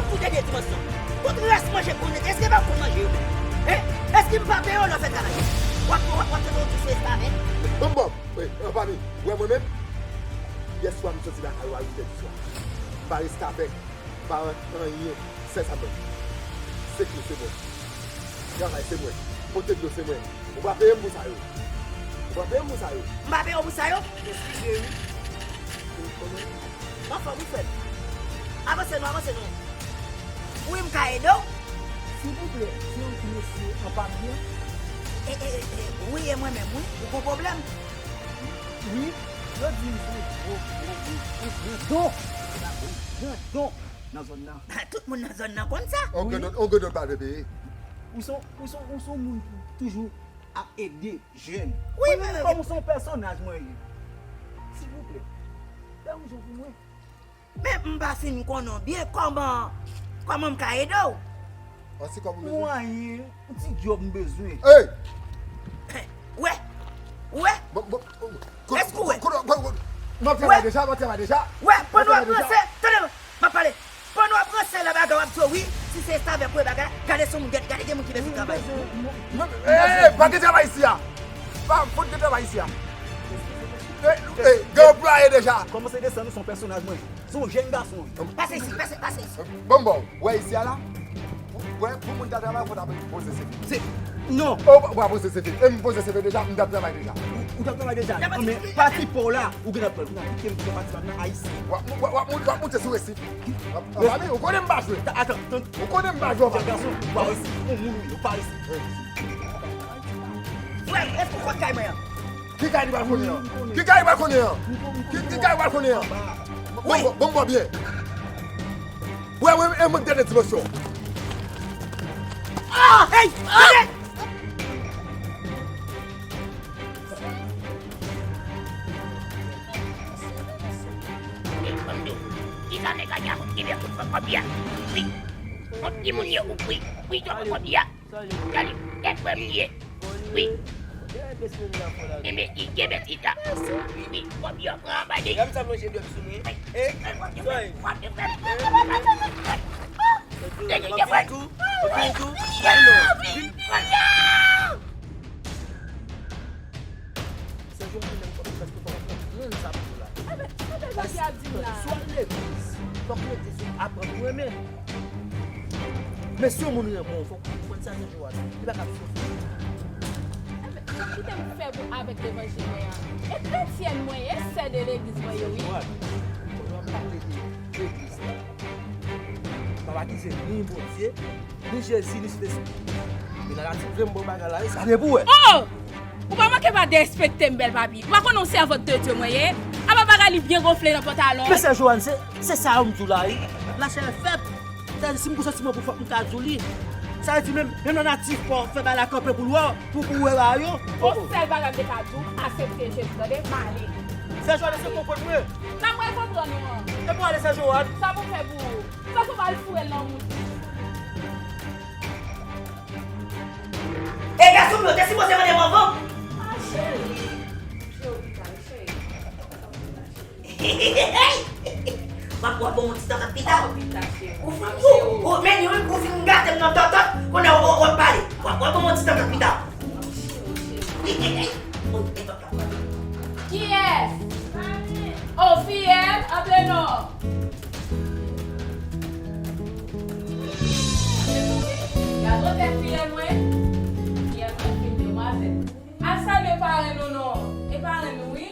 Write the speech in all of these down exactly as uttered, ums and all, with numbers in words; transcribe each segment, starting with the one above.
Tout dènye dimansyon. Tout rès manje k konn rete, èske m pa konn manje yo menm? Hein? Èske m pa peye w lè w fè travay? W ap, w ap, w ap tande yon ti se restavèk? Bon, bon, wi, an fami, ou wè mwen menm? Yè swa m soti lakay ou a uit è di swa. M pa restavèk, m pa anyen. Sèl sa m mande. Sekou se mwen. Travay se mwen. Pote dlo se mwen. Ou pa peye m pou sa yo. Ou pa peye m pou sa yo. M pa peye w pou sa yo? Eskize wi. Ou kòman? Anfòm wi frè m. Avanse non, avanse non. Wi, m ka ede w? Silvouplè, se ou ki mesye an pami an? E, e, e, e, wi, e mwen menm wi. Ou gon pwoblèm? Wi, yo di m se yon gwo, gwo, gwo, gwo grandon. Grandon nan zòn nan. Tout moun nan zòn nan konn sa. On grandon, on grandon pa vle peye. Ou se, ou se, ou se yon moun ki toujou ap ede jèn. Wi, mwen menm, men kòm ou se yon pèsonaj mwen ye. Silvouplè, fè yon jan pou mwen. Men m pa fin konnen w byen, kòman, kòman m ka ede w? An ti kòb ou bezwen? Mwayen, yon ti djòb m bezwen. Ey! Wè! Wè! Bon, bon, bon, bon. Èske w wè? Kote, kote, kote, m ap travay deja, m ap travay deja. Wè, pandan w ap ranse, tande, m ap pale. Pandan w ap ranse la bagay, w ap di w wi, si se restavèk ou ye bagay, gade sou moun, gade, gade gen moun ki bezwen travay. Ey, pa gen travay isi a. Pa fout gen travay isi a. Ey, ey, gen anplwaye deja. Kòmanse desann ou se yon pèsonaj mwen. Se yon jèn gason wi. Pase isi, pase, pase isi. Bon, bon, wè isi a la. Wè, pou moun ta travay, fò ta poze seve. Se, non. O, w a poze seve. E m poze seve deja, m t ap travay deja. Ou, ou t ap travay deja. Men pati pa w la, ou gentan pran. Ou nan kite m pran pati pa m nan Ayisyen. W ap, w ap, w ap, w ap moute sou resi. Anfami, ou konnen m pa jwe. Atan, tann. Ou konnen m pa jwe anfami. Jèn gason, ou pa resi. Ou moun wi, ou pa resi. Frè m, èske w konn kay mwen an? Ki kay li pral konnen an? Ki kay li pral konnen an? Ki, ki kay li pral konnen an? Wi. Bon, bon, bon, byen. Wè, wè, e mwen k dènye dimansyon. Ah! Hey! Ah! Ki sa nèg la gen avè w? Ki bèl kout pran kòb li a? Wi. Kont ki moun ye ou? Wi. Wi, jòf pran kòb li a. Gade, e frè m li ye. Wi. Enben, li gen bèt li ta. Wi, kòb yo pran anba de. Gade sa manje dòm sou mwen. E, soy. Gade, gade. Vin tou, vin tou. Vin tou. Vin. Se jodi menm kòm prèske pa konprann sa pou la. Enben, sa bèl bagay ap di m la. Si w al legliz, fòk legliz ou aprann ou renmen. Men si yon moun renmen w, fòk ou konprann sa se Joanne. Li pa ka soufri. Enben, kite m fè pou avèk levanjil mwen an. E kretyèn mwen ye, sè de legliz mwen ye, wi. Joanne, kounye a w ap pale de legliz la. M ap akize ni Bondye, ni Jezi, ni Sentespri. Men la natif vle m bon bagay la, wi, sa de pou wè. Oh! Ou pa manke pa derespekte m, bèl papi. Ou pa konnen yon sèvant de Dye mwen ye? Apa bagay li byen gonfle nan pantalon. Men sè Joanne, se, se sa yo m di w la, wi. Lachè fèb. Sa di si m gon santiman pou fòk m ka di w li. Sa vle di menm, menm nan natif pa w fè bagay la kanpe pou l wè, pou, pou wè bagay yo. Yon sèl bagay m te ka di w, aksepte Jezi, tande, m ale. Sè Joanne, èske w konprann mwen? Sa m pral konprann ou an. E pou ale, sè Joanne. Sa pou fè pou ou? Sa se w al foure l nan wout. E gason m yo te sipoze mande m anvan. Ah, cheri. Cheri, cheri. W ap, w ap ban m yon ti tantant pita. Ou fin, ou, ou, men ou, ou fin gate m nan tantant, kounye a w, w ap pale. W ap, w ap ban m yon ti tantant pita. Kiyès? O, fiyèl, antre non. Gade tèt fiyèl mwen. Fiyèl mwen fin demwazèl. Al salye parenn ou non. E parenn ou wi.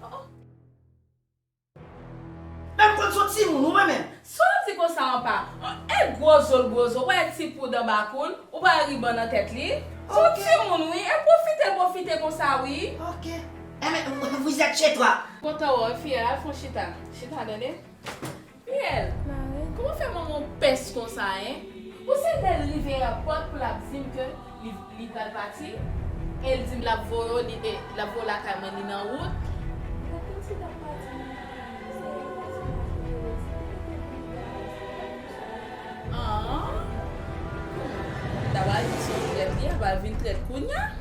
Oh, oh. Menm konn se yon timoun ou mwen menm. Sa w di konsa anpa? E gwo zo l gwo zo, w wè ti poud anba kou l, ou pa wè riban nan tèt li? Se yon timoun wi, e pwofite l pwofite konsa wi. Ok. Enben, vous êtes chez toi. Kontan wè w, fiyèl, al fè yon chita. Chita, tande. Fiyèl, kòman fè manman w pès konsa, en? Ou se lè l rive a pòt pou l ap di m ke li, li pral pati, e l di m l ap voye w, li, e, l ap voye w lakay mwen, li nan wout. Li pa t konn si l ap pati nan wout. An? Li ta pral vin se yon trèt, li a pral vin trèt kounye a?